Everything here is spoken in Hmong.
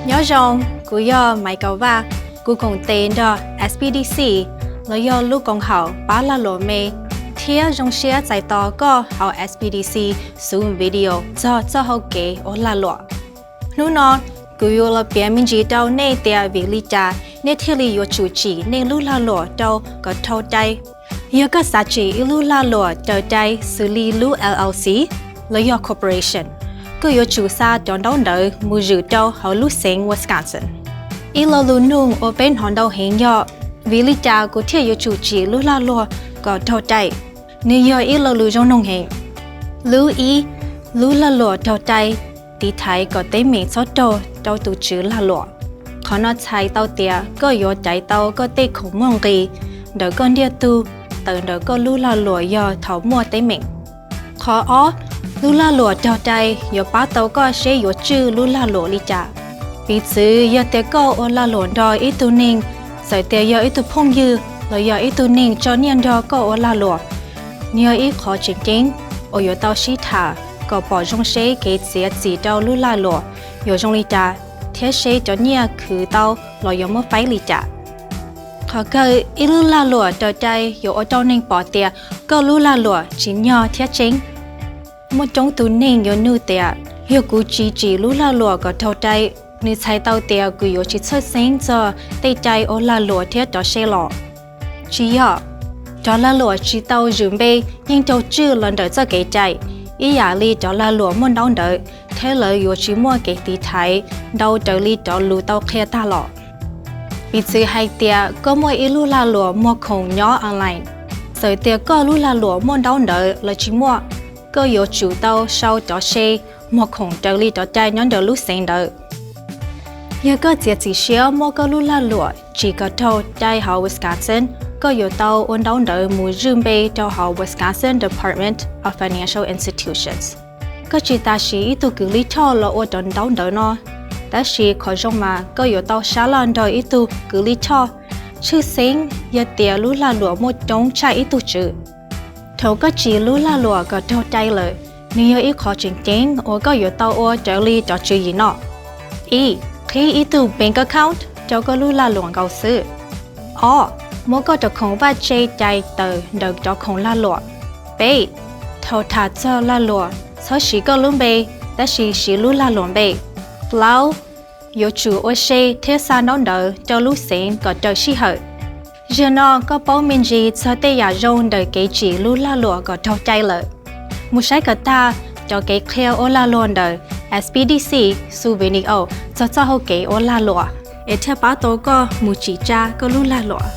Nyob zoo, kuv yog Maiv Kaum Vaj, kuv koom tes nrog S P D C los yog lub koom haum pab lag luam me thiab zoo siab txais tos koj hauv S P D C Zoom video txog txoj hau kev ua lag luam. Hnub no, kuv yuav los piav me ntsis rau nej tias vim li cas nej thiaj li yuav tsum tsim nej lub lag luam rau kom dhau cai. Yog koj xav tsim ib lub lag luam raws cai xws li lub L L C los yog corporation, koj yuav tsum xa cov ntaub ntawv mus zwm rau hauv lub xeev Wisconsin. Ib lo lus nug uas peb hnov ntau heev yog, vim li cas kuv thiaj yuav tsum tsim lub lag luam kom dhau cai? Nws yog ib lo lus zoo noog heev. Lub ib, lub lag luam dhau cai tiv thaiv kom teeb meem txhob raug rau tus tswv lag luam. Qhov no txhais tau tias koj yuav caiv tau koj tej khoom muaj nqis ntawm koj ntiag tug tawm ntawm koj lub lag luam yog thaum muaj teeb meem. Qhov ob, lub lag luam dhau cai yuav pab tau koj seb yuav tswj lub lag luam li cas. Piv txwv yog tias koj ua lag luam nrog ib tug neeg, txawm tias yog ib tug phooj ywg los yog ib tug neeg tso nyiaj nrog koj ua lag luam, nws yog ib qho tseem ceeb uas yuav tau sib tham kom pom zoo seb kev txiav txim rau lub lag luam yuav zoo li cas thiab seb cov nyiaj khwv tau los yuav muab faib li cas. Qhov kawg, ib lub lag luam raws cai yuav ua rau neeg pom tias koj lub lag luam tsim nyog thiab tseeb. Muaj coob tus neeg yuav nug tias, yog kuv tsis tsim lub lag luam kom raug cai, nws txhais tau tias kuv yuav tsis txhawj xeeb txog tej cai ua lag luam thiab cov se los? Tsis yog. Cov lag luam tsis tau zwm npe yeej raug tswj los ntawm txoj kev cai, ib yam li cov lag luam muaj ntaub ntawv, thiab lawv yuav tsis muaj kev tiv thaiv ntau raws li cov lus tau qhia tag los. Piv txwv hais tias koj muaj ib lub lag luam muag khoom nyob online, txawm tias koj lub lag luam muaj ntaub ntawv los tsis muaj, koj yuav tsum tau sau cov se muag khoom raws li cov cai nyob ntawm lub xeev ntawd. Yog koj txiav txim siab muab koj lub lag luam tsim kom raug cai hauv Wisconsin, koj yuav tau ua ntaub ntawv mus zwm npe rau hauv Wisconsin Department of Financial Institutions. Koj tsis tas siv ib tug kws lij choj los ua cov ntaub ntawv no, tab sis qhov zoo mas koj yuav tau sab laj nrog ib tug kws lij choj, tshwj xeeb yog tias lub lag luam muaj coob tshaj ib tug tswv. Thaum koj tsim lub lag luam kom raug cai lawm, nws yog ib qho tseem ceeb uas koj yuav tau ua raws li cov tswv yim no. Ib, qhib ib tug bank account rau koj lub lag luam nkaus xwb. Ob, muab koj cov khoom vaj tse cais tawm ntawm cov khoom lag luam. Peb, thaum tham txog lag luam, txhob siv koj lub npe, tab sis siv lub lag luam npe. Plaub, yuav tsum ua se thiab xa ntaub ntawv rau lub xeev kom raws sij hawm. Zaum no koj paub me ntsis txog tej yam zoo ntawm kev tsim lub lag luam kom raug cai lawm. Mus saib kom tag cov kev qhia ua lag luam ntawm S P D C Souvenir txog txoj hau kev ua lag luam, es thiaj pab tau koj mus tsim tsa koj lub lag luam.